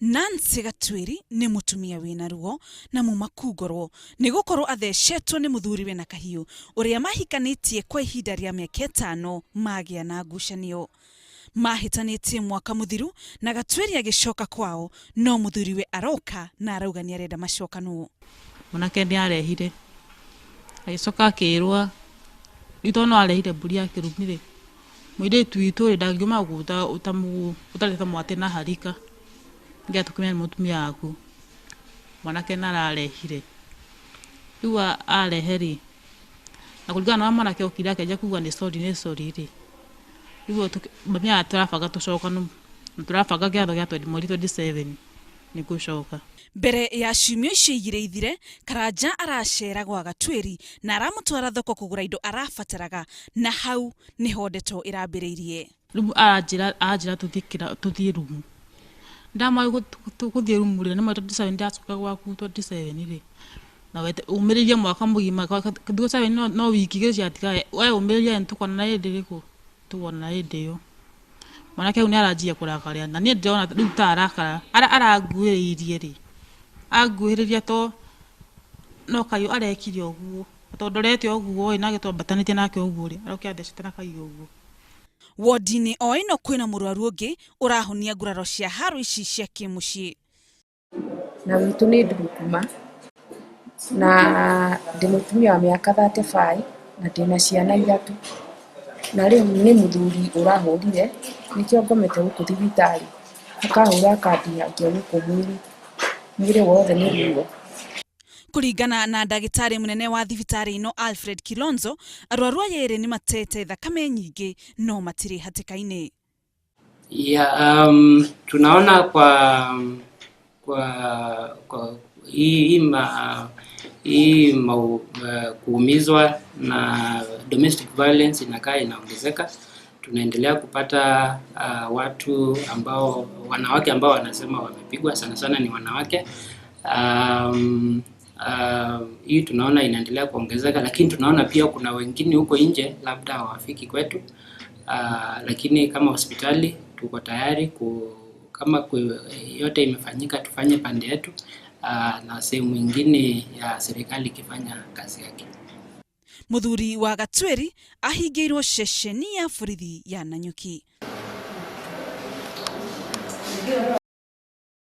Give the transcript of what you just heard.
Nancy Gatwiri nĩ mũtumia wĩna ruo na mũmaku ngoro nĩ gũkorwo athecetwo nĩ mũthuriwe na kahiũ ũrĩa mahikanĩtie kwa ihinda rĩa mĩaka 5 magĩa na ngucanio. Mahĩtanĩtie mwaka mũthiru na Gatwiri agĩcoka kwao no mũthuriwe aroka na arauga nĩ arenda macokanwo. Mwanake nĩ arehire agĩcoka akĩrwo rĩu tondũ no arehire mbũri ya kĩrumi rĩ, mũirĩtu witũ rĩ ndangiuma gũkũ ũtarĩ ta mwate na harika nĩgetha tũkĩmenye nĩ mũtumia waku. Mwanake nĩ ararehire rĩu arehe rĩ, na kũringana na ũrĩa mwanake okire akĩanjia kuga nĩ sorry nĩ sorry rĩ, rĩu mami aya tũrabanga tũcokane na tũrabanga kĩatho gĩa mweri 27 nĩ gũcoka. Mbere ya ciumia icio igĩrĩ ithire, Karanja aracera gwa Gatwiri na aramũtwara thoko kũgũra indo arabataraga na hau niho ndeto ĩrambĩrĩirie. Rĩu aranjĩra tũthiĩ rumu. Ndamwĩra gũthiĩ rumu rĩ, nĩ mweri 27 ndacoka gwaku 27 rĩ, na ũmĩrĩrie mwaka mũgima, thikũ 7 no wiki igĩrĩ ciatigara, we ũmĩrĩrie nĩtũkonana hĩndĩ ĩrĩkũ? Tũkonana hĩndĩ ĩyo. Mwanake rĩu nĩ aranjia kũrakaria na niĩ ndĩrona rĩu ta arakara, aranguhĩrĩirie rĩ, anguhĩrĩria to no kayũ arekire ũguo, tondũ ndorete ũguo ĩ nake twambatanĩtie nake ũguo rĩ, aroke athecete na kayũ ũguo. Wodi-inĩ o ĩno kwĩna mũrwaru ũngĩ ũrahonia nguraro cia haro ici cia kĩmũciĩ. Na gwitũ nĩ Ndurukuma na ndĩ mũtumia wa mĩaka 35 na ndĩna ciana 3 na rĩu nĩ mũthuri ũrahũrire nĩkĩo ngomete gũkũ thibitarĩ akahũra akandihangia gũkũ mwĩrĩ mwĩrĩ wothe nĩ ruo. Kũringana na ndagĩtarĩ mũnene wa thibitarĩ ĩno Alfred Kilonzo, arwaru aya erĩ nĩ matete thakame nyingĩ no matirĩ hatĩka-inĩ. Yeah, tunaona kwa hii kuumizwa na domestic violence inakaa inaongezeka. Tunaendelea kupata watu ambao wanawake ambao wanasema wamepigwa, sana sana ni wanawake. Hii tunaona inaendelea kuongezeka, lakini tunaona pia kuna wengine huko nje labda hawafiki kwetu. Lakini kama hospitali tuko tayari kama yote imefanyika tufanye pande yetu, na sehemu nyingine ya serikali ikifanya kazi yake. Muthuri wa Gatwiri ahingĩirwo ceceni ya borithi ya Nanyuki.